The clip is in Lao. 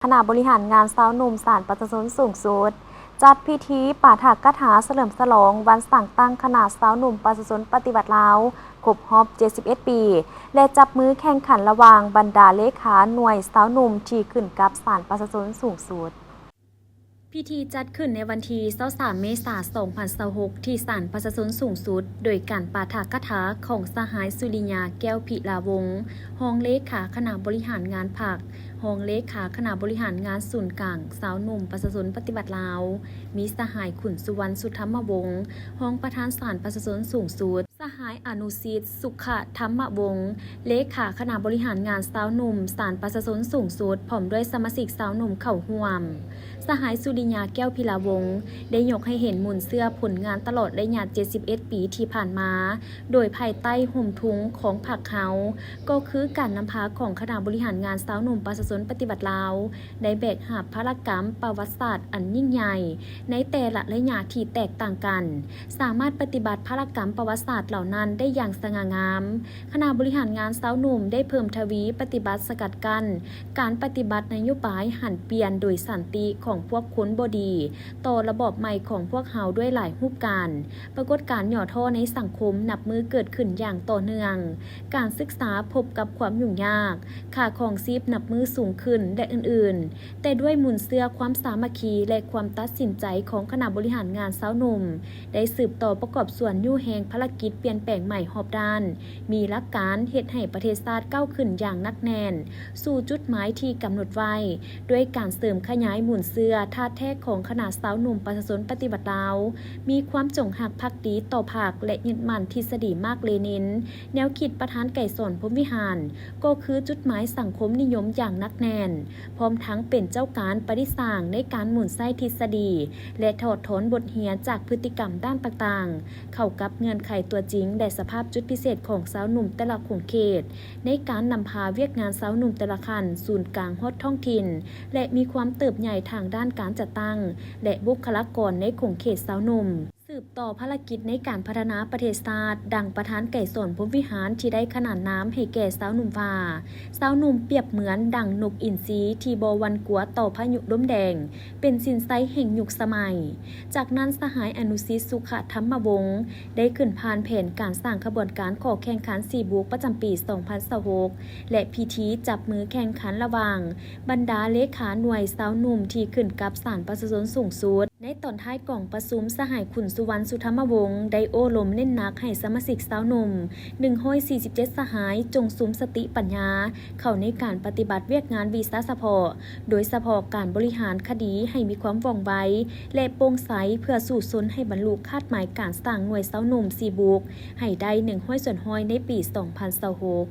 ຄະນະບໍລິຫານງານຊາວໜຸ່ມສານປະຊາຊົນສູງສຸດ ຈັດພິທີປາຖະກະຖາສະເຫຼີມສະຫຼອງວັນສ້າງຕັ້ງຄະນະຊາວໜຸ່ມປະຊາຊົນປະຕິວັດລາວ ຄົບຮອບເຈັດສິບເອັດປີ ແລະ ຈັບມືແຂ່ງຂັນລະຫວ່າງບັນດາເລຂາໜ່ວຍຊາວໜຸ່ມທີ່ຂຶ້ນກັບສານປະຊາຊົນສູງສຸດ. ພິທີຈັດຂຶ້ນໃນວັນທີຊາວສາມ ເມສາ ສອງພັນຊາວຫົກ ທີ່ສານປະຊາຊົນສູງສຸດ ໂດຍການປາຖະກະຖາຂອງສະຫາຍ ສຸລິຍາ ແກ້ວພິລາວົງ ຮອງເລຂາຄະນະບໍລິຫານງານພັກ, ຮອງເລຂາຄະນະບໍລິຫານງານສູນກາງຊາວໜຸ່ມປະຊາຊົນປະຕິວັດລາວ, ມີສະຫາຍ ຂຸນສຸວັນ ສຸທຳມະວົງ ຮອງປະທານສານປະຊາຊົນສູງສຸດ, ສະຫາຍ ອະນຸສິດ ສຸຂະທຳມະວົງ ເລຂາຄະນະບໍລິຫານງານຊາວໜຸ່ມສານປະຊາຊົນສູງສຸດ ພ້ອມດ້ວຍສະມາຊິກຊາວໜຸ່ມເຂົ້າຮ່ວມ. ສະຫາຍ ສຸລິຍາ ແກ້ວພິລາວົງ ໄດ້ຍົກໃຫ້ເຫັນມູນເຊື້ອຜົນງານຕະຫຼອດໄລຍະເຈັດສິບເອັດປີທີ່ຜ່ານມາ, ໂດຍພາຍໃຕ້ຮົ່ມທຸງຂອງພັກເຮົາ ກໍຄືການນຳພາຂອງຄະນະບໍລິຫານງານຊາວໜຸ່ມປະຊາຊົນປະຕິວັດລາວ ໄດ້ແບກຫາບພາລະກຳປະຫວັດສາດອັນຍິ່ງໃຫຍ່ໃນແຕ່ລະໄລຍະທີ່ແຕກຕ່າງກັນ, ສາມາດປະຕິບັດພາລະກຳປະຫວັດສາດເຫຼົ່ານັ້ນໄດ້ຢ່າງສະຫງ່າງາມ. ຄະນະບໍລິຫານງານຊາວໜຸ່ມໄດ້ເພີ່ມທະວີປະຕິບັດສະກັດກັ້ນການປະຕິບັດນະໂຍບາຍຫັນປ່ຽນໂດຍສັນຕິຂອງພວກຄົນບໍ່ດີຕໍ່ລະບອບໃໝ່ຂອງພວກເຮົາດ້ວຍຫຼາຍຮູບການ. ປາກົດການຫຍໍ້ທໍ້ໃນສັງຄົມນັບມື້ເກີດຂຶ້ນຢ່າງຕໍ່ເນື່ອງ, ການສຶກສາພົບກັບຄວາມຫຍຸ້ງຍາກ, ຄ່າຄອງຊີບນັບມື້ສູງຂຶ້ນ ແລະ ອື່ນໆ. ແຕ່ດ້ວຍມູນເຊື້ອຄວາມສາມັກຄີ ແລະ ຄວາມຕັດສິນໃຈຂອງຄະນະບໍລິຫານງານຊາວໜຸ່ມ ໄດ້ສືບຕໍ່ປະກອບສ່ວນຍູ້ແຮງພາລະກິດປ່ຽນແປງໃໝ່ຮອບດ້ານ, ມີຫຼັກການເຮັດໃຫ້ປະເທດຊາດກ້າວຂຶ້ນຢ່າງໜັກແໜ້ນສູ່ຈຸດໝາຍທີ່ກຳນົດໄວ້, ດ້ວຍການເສີມຂະຫຍາຍມູນເຊື້ອທາດແທ້ຂອງຄະນະຊາວໜຸ່ມປະຊາຊົນປະຕິວັດລາວ, ມີຄວາມຈົງຮັກພັກດີຕໍ່ພັກ ແລະ ຍຶດໝັ້ນທິດສະດີມາກເລນິນ, ແນວຄິດປະທານໄກສອນ ພົມວິຫານ ກໍຄືຈຸດໝາຍສັງຄົມນິຍົມຢ່າງໜັກແໜ້ນ, ພ້ອມທັງເປັນເຈົ້າການປະດິດສ້າງໃນການໝູນໃຊ້ທິດສະດີ ແລະ ຖອດຖອນບົດຮຽນຈາກພຶດຕິກຳດ້ານຕ່າງໆ ເຂົ້າກັບເງື່ອນໄຂຕົວຈິງ ແລະ ສະພາບຈຸດພິເສດຂອງຊາວໜຸ່ມແຕ່ລະຂົງເຂດ, ໃນການນຳພາວຽກງານຊາວໜຸ່ມແຕ່ລະຂັ້ນສູນກາງຮອດທ້ອງຖິ່ນ ແລະ ມີຄວາມເຕີບໃຫຍ່ທາງດ້ານການຈັດຕັ້ງ ແລະ ບຸກຄະລາກອນໃນຂົງເຂດຊາວໜຸ່ມ. ສືບຕໍ່ພາລະກິດໃນການພັດທະນາປະເທດຊາດ, ດັ່ງປະທານໄກສອນ ພົມວິຫານ ທີ່ໄດ້ຂະໜານນາມໃຫ້ແກ່ຊາວໜຸ່ມວ່າ, ຊາວໜຸ່ມປຽບເໝືອນດັ່ງນົກອິນຊີທີ່ບໍ່ຫວັ່ນກົວຕໍ່ພາຍຸລົມແດງ, ເປັນສິນໄຊແຫ່ງຍຸກສະໄໝ. ຈາກນັ້ນ, ສະຫາຍ ອະນຸສິດ ສຸຂະທຳມະວົງ ໄດ້ຂຶ້ນຜ່ານແຜນການສ້າງຂະບວນການຂໍ້ແຂ່ງຂັນສີ່ບຸກປະຈຳປີສອງພັນຊາວຫົກ ແລະ ພິທີຈັບມືແຂ່ງຂັນລະຫວ່າງບັນດາເລຂາໜ່ວຍຊາວໜຸ່ມທີ່ຂຶ້ນກັບສານປະຊາຊົນສູງສຸດ. ໃນຕອນທ້າຍກອງປະຊຸມ, ສະຫາຍ ຂຸນສຸວັນ ສຸທຳມະວົງ ໄດ້ໂອ້ລົມເນັ້ນໜັກໃຫ້ສະມາຊິກຊາວໜຸ່ມ ໜຶ່ງຮ້ອຍສີ່ສິບເຈັດ ສະຫາຍ ຈົ່ງສຸມສະຕິປັນຍາເຂົ້າໃນການປະຕິບັດວຽກງານວິຊາສະເພາະ, ໂດຍສະເພາະການບໍລິຫານຄະດີໃຫ້ມີຄວາມວ່ອງໄວ ແລະ ໂປ່ງໃສ ເພື່ອສູ້ຊົນໃຫ້ບັນລຸຄາດໝາຍການສ້າງໜ່ວຍຊາວໜຸ່ມສີ່ບຸກໃຫ້ໄດ້ໜຶ່ງຮ້ອຍສ່ວນຮ້ອຍໃນປີສອງພັນຊາວຫົກ.